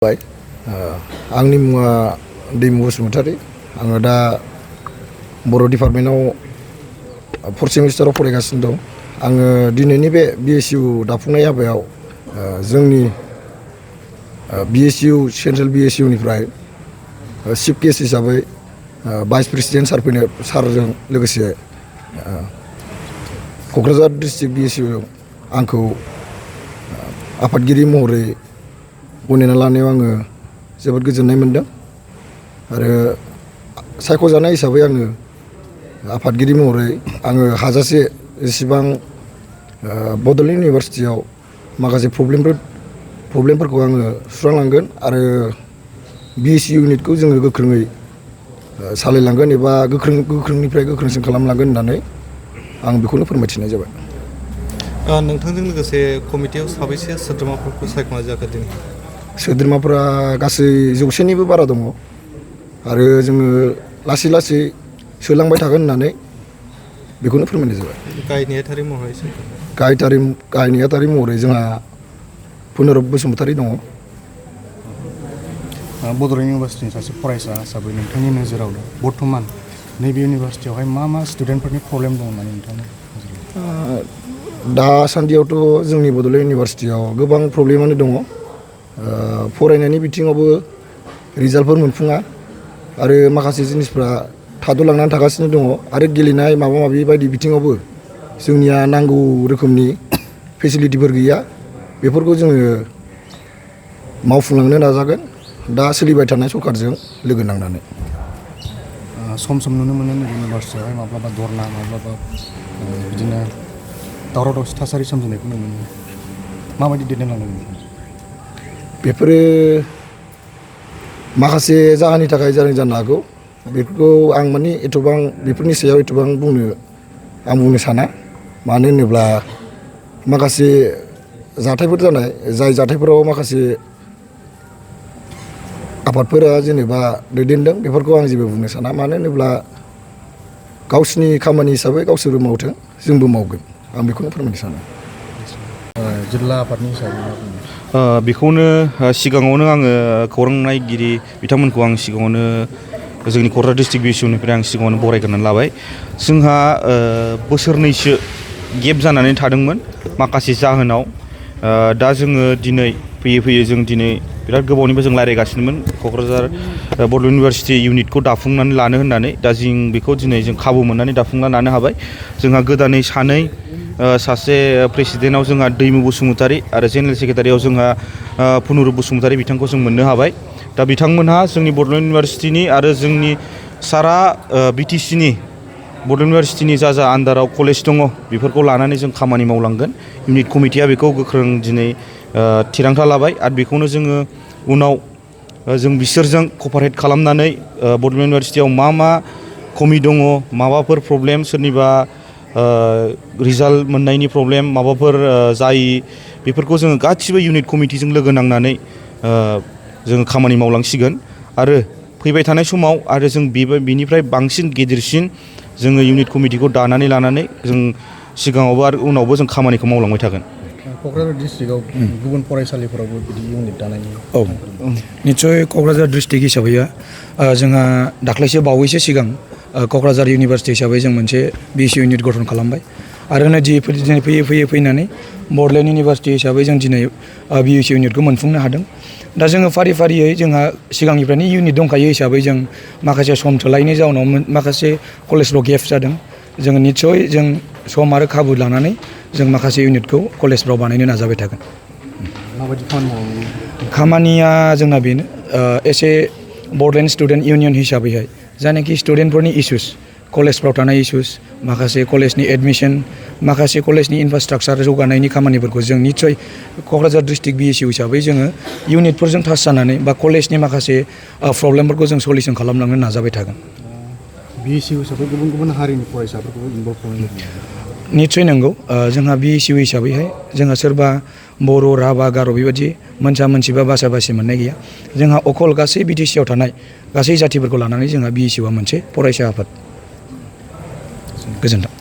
आंनि मुङा दैमु बसुमतारी। आङो दा बर' डिपार्टमेन्टआव 4th सेमिस्टाराव फरायगासिनो दं। आङो दिनैनि बे BSU दाफुंनाय हाबायाव जोंनि BSU सेन्ट्रेल BSU निफ्राय चिफ गेस्ट हिसाबै भाइस प्रेसिडेन्ट सारजों लोगोसे क'क्राझार डिस्ट्रिक्ट BSU आंखौ आफादगिरि महरै गनायना लानायाव आङो जोबोद गोजोननाय मोनदों आरो सायख'जानाय हिसाबै आङो आफादगिरि महरै आङो हाजासे जेसेबां बड'ल इउनिभारसिटियाव माखासे प्रब्लेमफोरखौ आङो सुस्रांलांगोन आरो BSU इउनिटखौ जोङो गोख्रोङै सालायलांगोन एबा गोख्रोंनिफ्राय गोख्रोंसिन खालामलांगोन होननानै आं बेखौनो फोरमायथिनाय जाबाय। नोंथांजों लोगोसे कमिटियाव साबैसे सोद्रोमाफोरखौ सायख'नाय जाखो दिनै? सोद्रोमाफोरा गासै 100निबो बारा दङ आरो जोङो लासै लासै सोलांबाय थागोन होननानै बेखौनो फोरमायनाय जाबाय। गाहाय नेहाथारि महरै गाहाय नेहाथारि महरै जोंहा पुनरब बसुमतारी दङ। बड'ल इउनिभारसिटिनि सासे फरायसा हिसाबै नोंथांनि नोजोराव बर्थमान नैबे इउनिभारसिटियावहाय मा स्टुडेन्टफोरनि प्रब्लेम दं होननानै नोंथांनि दासान्दियावथ' जोंनि बड'ल इउनिभारसिटियाव गोबां प्रब्लेमानो दङ। फरायनायनि बिथिङावबो रिजाल्टफोर मोनफुङा आरो माखासे जिनिसफ्रा थाद'लांनानै थागासिनो दङ आरो गेलेनाय माबा माबि बायदि बिथिङावबो जोंनिया नांगौ रोखोमनि फेसिलिटिफोर गैया। बेफोरखौ जोङो मावफुंलांनो नाजागोन दा सोलिबाय थानाय सरकारजों लोगो नांनानै। सम सम नुनो मोनो नैबे इउनिभारसिटियावहाय माब्लाबा धरना माब्लाबा बिदिनो दावराव दावसि थासारि सोमजिनायखौ नुनो मोनो। माबायदि दैदेनलांनांगोन? बेफोरो माखासे जाहोननि थाखाय जानो हागौ। बेफोरखौ आं माने एथ'बां बेफोरनि सायाव एथ'बां बुंनो साना। मानो होनोब्ला माखासे जाथायफोर जानाय जाय जाथायफोराव माखासे आफादफोरा जेनेबा दैदेनदों बेफोरखौ आं जेबो बुंनो साना। मानो होनोब्ला गावसिनि खामानि हिसाबै गावसोरो मावथों, जोंबो मावगोन, आं बेखौनो फोरमायनो सानो। जिल्ला आफादनि हिसाबै बेखौनो सिगाङावनो आङो खौरां नायगिरि बिथांमोनखौ आं सिगाङावनो जोंनि क'क्राझार डिस्ट्रिक्ट BSUनिफ्राय आं सिगाङावनो बरायग्रोनानै लाबाय। जोंहा बोसोरनैसो गेप जानानै थादोंमोन माखासे जाहोनाव। दा जोङो दिनै फैयै जों दिनै बिराद गोबावनिफ्राय जों रायज्लायगासिनोमोन क'क्राझार बड'ल इउनिभारसिटि इउनिटखौ दाफुंनानै लानो होननानै। दा जों बेखौ दिनै जों खाबु मोननानै दाफुंनानै लानो हाबाय। जोंहा गोदानै सासे प्रेसिडेन्टआव जोंहा दैमु बसुमतारी आरो जेनेरेल सेक्रेटारियाव जोंहा पुनरब बसुमतारी बिथांखौ जों मोननो हाबाय। दा बिथांमोनहा जोंनि बड'ल इउनिभारसिटिनि आरो जोंनि सारा BTCनि बड'ल इउनिभारसिटिनि जा आन्दाराव कलेज दङ बेफोरखौ लानानै जों खामानि मावलांगोन। इउनिट कमिटिया बेखौ गोख्रों दिनै थिरांथा लाबाय आरो बेखौनो जोङो उनाव जों बिसोरजों कपारेट खालामनानै बड'ल इउनिभारसिटियाव मा खमि दङ, माबाफोर प्रब्लेम, सोरनिबा रिजाल्ट मोननायनि प्रब्लेम माबाफोर जायि, बेफोरखौ जोङो गासिबो इउनिट कमिटिजों लोगो नांनानै जोङो खामानि मावलांसिगोन आरो फैबाय थानाय समाव आरो जों बिनिफ्राय बांसिन गेदेरसिन जोङो इउनिट कमिटिखौ दानानै लानानै जों सिगाङावबो आरो उनावबो जों खामानिखौ मावलांबाय थागोन। क'क्राझार डिस्ट्रिक्टआव गुबुन फरायसालिफोरावबो बिदि इउनिट दानायनि निस्सय क'क्राझार डिस्ट्रिक्ट हिसाबै जोंहा बावैसो सिगां क'क्राझार इउनिभारसिटि हिसाबै जों मोनसे BSU इउनिट गठन खालामबाय आरो दिनै फैयै फैनानै बड'लेण्ड इउनिभारसिटि हिसाबै जों दिनै BSU इउनिटखौ मोनफुंनो हादों। दा जोङो फारियै जोंहा सिगांनिफ्रायनो इउनिट दंखायो हिसाबै जों माखासे सम थोलायनि जाउनाव माखासे कलेजफ्राव गेप जादों। जोङो निस्सय जों सम आरो खाबु लानानै जों माखासे इउनिटखौ कलेजफ्राव बानायनो नाजाबाय थागोन। माबायदि खामानिया जोंना बेनो एसे बड'लेण्ड स्टुडेन्ट इउनियन हिसाबैहाय जायनाखि स्टुडेन्टफोरनि इसुस, कलेजफ्राव थानाय इसुस, माखासे कलेजनि एडमिसन, माखासे कलेजनि इनफ्रास्ट्राकचार जौगानायनि खामानिफोरखौ जों निस्सय क'क्राझार डिस्ट्रिक्ट BSU हिसाबै जोङो इउनिटफोरजों टाच जानानै बा कलेजनि माखासे प्रब्लेमफोरखौ जों सलिउसन खालामलांनो नाजाबाय थागोन। BSU हिसाबै गुबुन हारिनि फरायसाफोरखौबो इनभल्भ खालामनाय निस्सय नंगौ। जोंहा BSU हिसाबैहाय जोंहा सोरबा बर', राभा, गार' बेबायदि मोनसा बा बासा-बासि मोननाय गैया। जोंहा अकल गासै BTCआव थानाय गासै जाथिफोरखौ लानानै जोंहा BSUआ मोनसे फरायसा आफाद। गोजोन्थों।